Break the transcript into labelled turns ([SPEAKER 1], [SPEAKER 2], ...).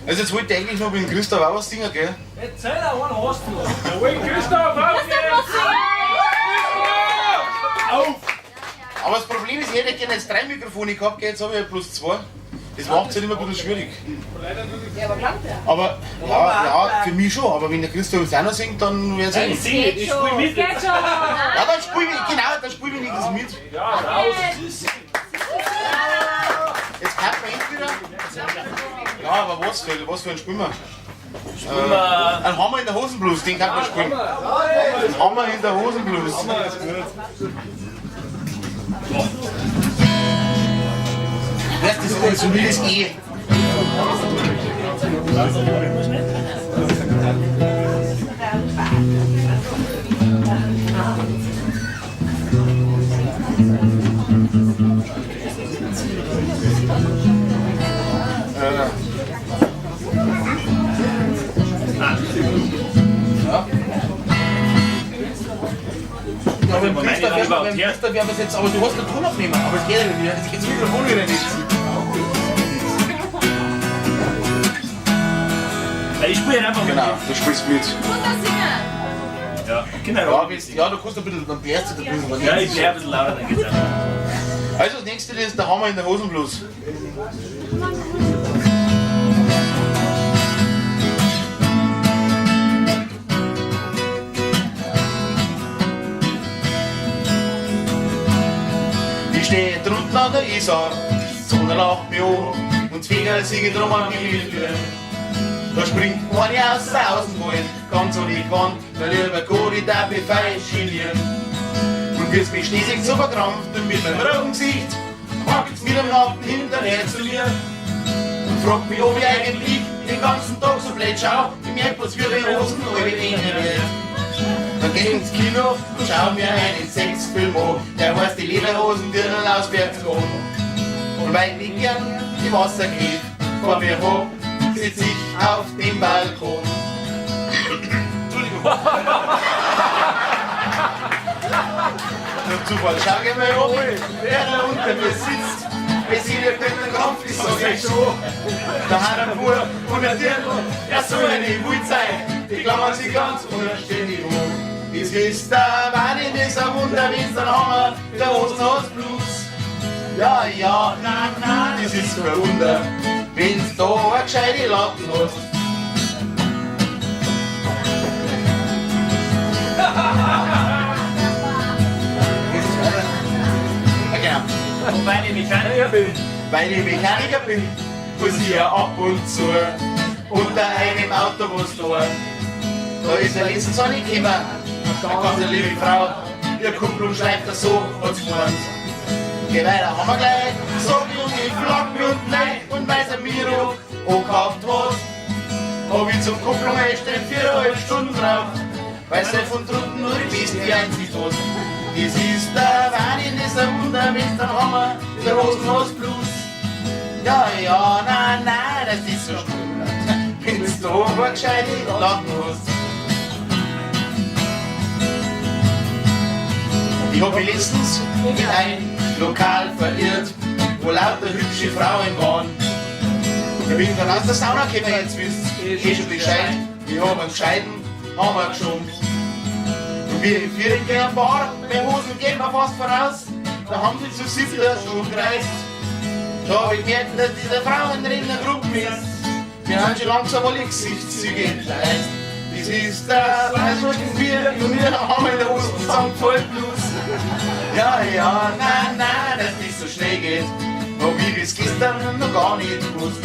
[SPEAKER 1] Also jetzt wollte ich eigentlich noch mit dem Christoph auch was singen, gell?
[SPEAKER 2] Erzähl auch einen hast du.
[SPEAKER 3] Jawohl, Christoph, auf jetzt! Auf!
[SPEAKER 1] Aber das Problem ist, ich hätte gerne jetzt drei Mikrofone gehabt, gell? Jetzt habe ich ja bloß zwei. Das macht es halt immer ein bisschen schwierig. Aber ja, ja, für mich schon, aber wenn der Christoph jetzt auch noch singt, dann wäre es
[SPEAKER 3] Ich
[SPEAKER 1] eh.
[SPEAKER 3] singe nicht, ich spiele mit.
[SPEAKER 4] Geht schon.
[SPEAKER 1] Ja, dann spiel ich, genau, dann spiel ich wenigstens mit.
[SPEAKER 3] Ja, raus.
[SPEAKER 1] Jetzt kann man entweder. Ja, aber was für ein spielen wir? Ein Hammer in der Hosenbluse, den kann man spielen. Hammer in der Hosenbluse. Weißt du, das ist ein solides E. Ja, beim Christoph werden wir- beim Christoph werden wir es jetzt, aber du hast den Ton aufnehmen, aber es geht ja nicht, jetzt geht das Mikrofon wieder nicht.
[SPEAKER 3] Ja, ich spiele einfach mit.
[SPEAKER 1] Genau, du spielst mit.
[SPEAKER 3] Ja, genau.
[SPEAKER 1] Ja, ja, du kannst ein bisschen, dann bärst du ein bisschen.
[SPEAKER 3] Ja, ich bin ein bisschen lauter, dann geht's auch.
[SPEAKER 1] Also das nächste ist der Hammer in der Hosenbluse. Ich steh drunten an der Isar, die Sonne lacht mich an und die Finger siegen drum an die Wildtür. Da springt eine aus der Außenwald, ganz ohne Gewand, der liebe Gott, ich darf mich fein genieren. Und wirst mich schließlich so verkrampft und mit meinem roten Gesicht wackelt's mit dem Nacken hinterher zu mir und fragt mich, ob ich eigentlich den ganzen Tag so blöd schau, ich merk bloß, wie die Hosen alle enger wird. Dann geh ich ins Kino und schau mir einen Sexfilm an, der heißt die Lederhosen dirndl auswärts gehen. Und weil ich gern die Wasser geht, vor mir hab, sitz ich auf dem Balkon. Entschuldigung. Nur Zufall, schau geh mal an, wer da unter mir sitzt. Wenn sie dir den Krampf ist, sag ich schon. Da hat ein Bub und ein Dirndl, ja so eine Wut sein, die klammern sich ganz unanständig an. Das ist der Wahnsinn, das ist ein Wunder, wenn's dann haben wir der Hosen hast Blues. Ja, ja, na, na, das ist kein Wunder, wenn's da eine gescheite Latten hast. Ja, genau.
[SPEAKER 3] Und weil ich Mechaniker bin.
[SPEAKER 1] Weil ich Mechaniker bin, muss ich ja ab und zu unter einem Auto was tun. Da ist ja letztens eine gekommen, eine ganz liebe Frau, ihr Kupplung schreibt das so, hat's gemeint. Geh weiter, haben wir gleich, sag ich und ich flag mich und nein, und weil's ein Miro angehabt hat, hab ich zum Kupplung einstellen 4,5 Stunden drauf, weil sie von drunten nur die beste Einsicht hat. Das ist der Wahnsinn, das ist ein Wunder, wenn's dann haben wir der Hosen hast Blues. Ja, ja, nein, nein, das ist so schlimm. Wenn's da eine gescheite Latten hast. Ich hab mich letztens in ein Lokal verirrt, wo lauter hübsche Frauen waren. Ich bin dann aus der Sauna gekommen, jetzt wisst ihr eh schon Bescheid. Ich hab einen gescheiten Hammer geschoben. Und wir in Viereck Bar, meine Hosen gehen wir fast voraus. Da haben sie zu siebter schon gereist. Da hab ich gemerkt, dass diese Frauen in der Gruppe ist. Mir haben schon langsam alle Gesichtszüge entgleist. Das ist der Weißwurst wir und wir haben in der Hosen zusammen voll Blues. Ja, ja, nein, nein, dass das so schnell geht, hab ich bis gestern noch gar nicht gewusst.